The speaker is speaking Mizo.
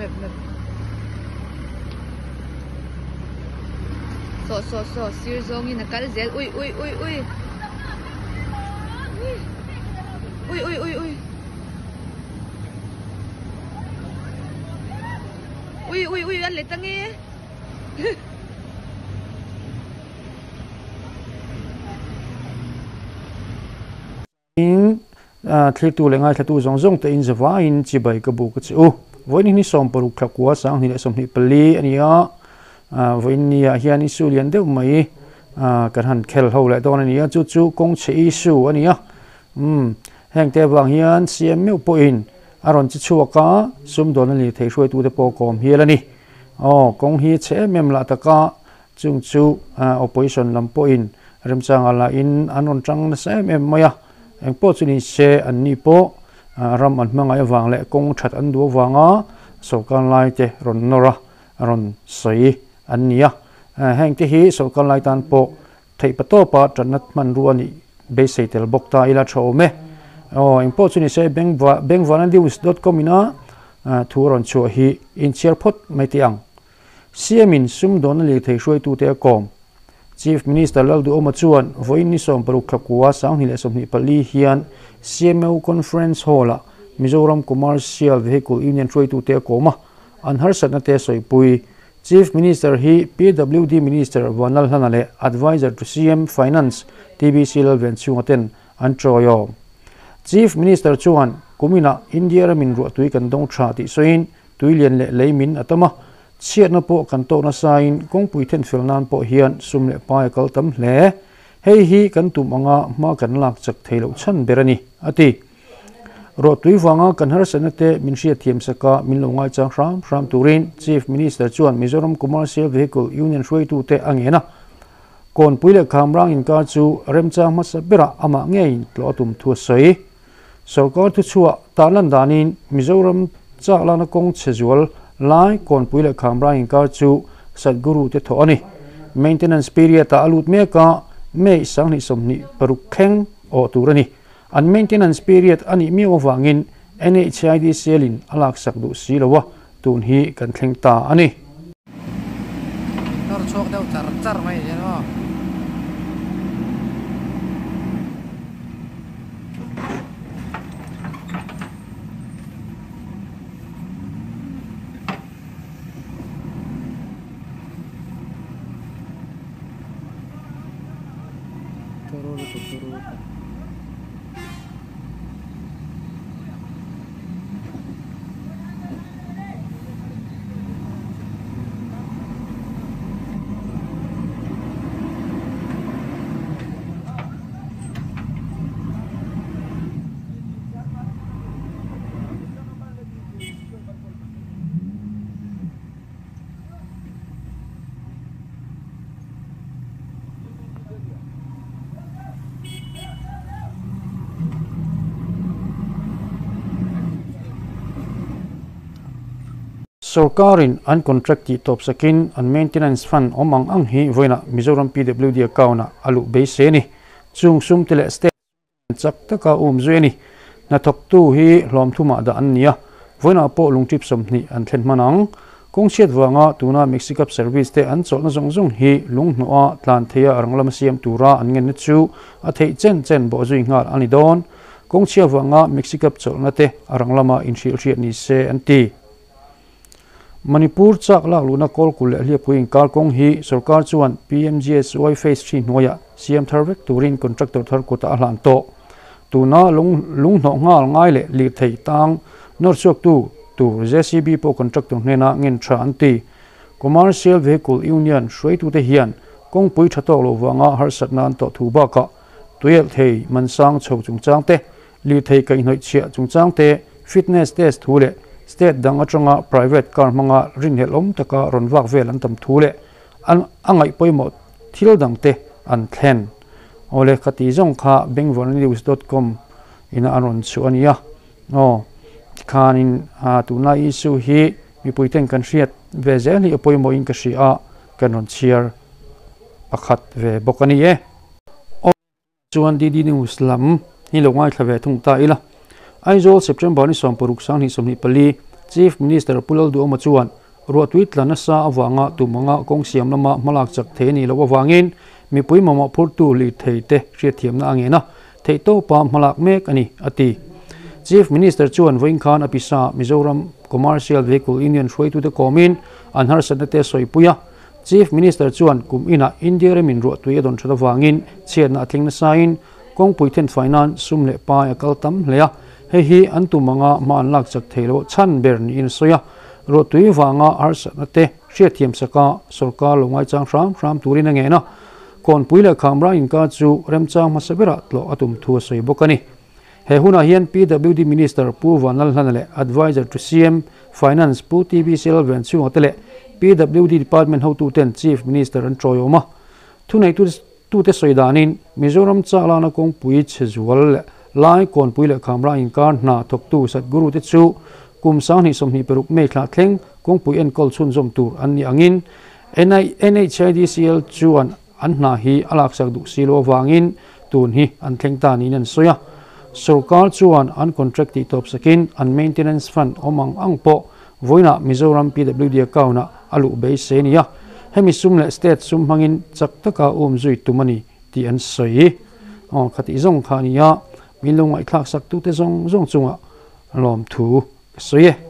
mep mep saw saw saw sir zawngin a kal zel ui ui ui ui ui ui ui ui ui ui ui a let ange In thlirtu leh ngaithlatu zawng zawng te in zavaiin chibai ka bu ka che u. Vawiin hi 16 thla kua 2024 a ni a, vawiin ni ah hian issue lian deuh mai kan han khel ho leh dawn a ni a, chu chu kawng chhe issue a ni a. Umm heng te avang hian CM meuh pawhin a rawn che chhuak a, sumdawn a ni thei hruaitute pawh kawm hial a ni. Aw kawng hi chhe em em lah taka Chung chu opposition lam pawhin remchanga lahin an rawn tang nasa em em mai a, engpawh chu ni se anni pawh ram an hmangaih avang leh kawng that an duh avanga sorkar laite rawn nawr a, rawn sawi an ni a. Hengte hi sorkar lai tan pawh theihpa tawpa tanna hmanrua nih beisei tel bawk ta ila tha awm e. Aw, engpawh chu ni se bengvananews.com ina thu a rawn chhuah hi inchhiar phawt mai teh ang. CM in sumdawnna lirthei hruaitute a kawm. Chief Minister Lalduhoma chuan vawiin ni 60 thla kua 2024 hian CMO Conference Hall-ah Mizoram Commercial Vehicle Union hruaitute a kawm a, an harsatna te sawipui. Chief Minister hi PWD Minister Vanlalhlana leh Adviser to CM, Finance, TBC Lalvenchhunga ten an chawiawm. Chief Minister chuan kuminah India ramin ruahtui kan dawng tha tih sawiin Tui lian leh lei min a tam a, chhiatna pawh kan tawk nasain kawngpui thenfel nan pawh hian sum leh pai a kal tam hle. Hei hi kan tum anga hma kan lak chak thei loh chhan ber a ni, a ti. Ruahtui vanga kan harsatna te min hriatthiam sak a, min lo ngaichang hram hram turin Chief Minister chuan Mizoram Commercial Vehicle Union hruaitute a ngen a. Kawnpui leh Khamrang inkar chu remchang hmasa berah amah ngeiin tlawh a tum thu a sawi. Sorkar thuchhuah tarlan danin Mizoram chak lakna kawng chhe zual lai Kawnpui leh Khamrang inkar chu Sadhguru te thawh a ni. Maintenance period ah a lut mek a, May 2026 thleng awh tur a ni. An maintenance period a nih miau avangin NHIDCL in a laksak duh si lo a, tun hi kan thleng ta a ni. Nawr chhuak deuh char char mai hian aw. Turu lutuk turu lutuk. Sorkarin an contract tih tawp sakin an maintenance fund awm ang ang hi vawiinah Mizoram PWD account-ah a luh beisei a ni. Chung sum te leh state chak taka um zui a ni. Hnathawktu hi hlawm thumah dah an ni a, vawiinah pawh lungtip 20 an thlen hman ang. Kawngchhiat vanga tuna Maxi Cab service te an chawlhna zawng zawng hi lunghnawha tlan theia rang lama siam tura an ngenna chu a theih chen chen bawh zui nghal a ni dawn. Kawngchhia vanga Maxi Cab chawlhna te a rang lama inhrilhhriat ni se an ti. Manipur chak lak luhna kawlkul leh hliapui inkar kawng hi sorkar chuan PMGSY Phase 3 hnuaiah siam thar vek turin contractor thar kutah a hlan tawh. Tuna lunghnawh nghal ngai leh lirthei tang nawr chhuaktu tur JCB pawh contractor hnena ngen tha an ti. Commercial Vehicle Union hruaitute hian kawngpui tha tawk lo vanga harsatna an tawh thu bakah tuialh thei mansang chho chungchang te, lirthei kaihhnawih chhiah chungchang te, fitness test thu leh state dang atanga private car hmanga rinhlelh awm taka rawn vak vel an tam thu leh a ngaih pawimawh thil dang te an thlen. Awle ka tih zawng kha bengvawrnews dot com ina a rawn chhuah a nia. Aw tikhanin tuna issue hi mipui ten kan hriat ve zel hi a pawimawhin ka hria a, kan rawn chhiar pakhat ve bawk a ni e. Aw chuan DD News lam hi lo ngaithla ve thung ta ila. Aizawl September ni 16 2024. Chief Minister Pu Lalduhawma chuan ruahtui tla nasa avanga tum anga kawng siam lama hmalak chak thei a nih loh avangin mipui mamawh phurtu lirthei te hriatthiamna a ngen a, theihtawpa hmalak mek a ni, a ti. Chief Minister chuan vawiin khan a pisa Mizoram Commercial Vehicle Union hruaitute kawmin an harsatna te a sawipui a. Chief Minister chuan kum inah India ramin ruahtui a dawn that avangin chhiatna a thleng nasain kawngpui thenfai nan sum leh pai a kal tam hle a, hei hi an tum anga hma an lak chak thei loh chhan ber niin a sawi a. Ruahtui vanga harsatna te hriatthiam saka sorkar lo ngaichang hram hram turin a ngen a, Kawnpui leh Khamra inkar chu remchang hmasa berah tlawh a tum thu a sawi bawk a ni. He hunah hian PWD Minister Pu Vanlalhlana leh Adviser to CM, Finance, Pu TBC Lalvenchhunga te leh PWD Department hotuten Chief Minister an tawiawm a. Thuneitute sawi danin Mizoram Chalana kawngpui chhe zual leh lai Kawnpui leh Khamra inkar hna thawktu Satguru te chu kum 2026 May thla thleng kawngpui enkawl chhunzawm tur an nih angin NHIDCL chuan an hna hi a laksak duh si lo avangin tun hi an thleng ta niin an sawi a. Sorkar chuan an contract tih tawp sakin an maintenance fund awm ang ang pawh vawiinah Mizoram PWD account-ah a luh beisei a ni a, hemi sum leh state sum hmangin chak taka um zui tum a ni tih an sawi. Aw khatih zawng kha a ni a, min lo ngaihthlak sak tute zawng zawng chungah lawmthu ka sawi e.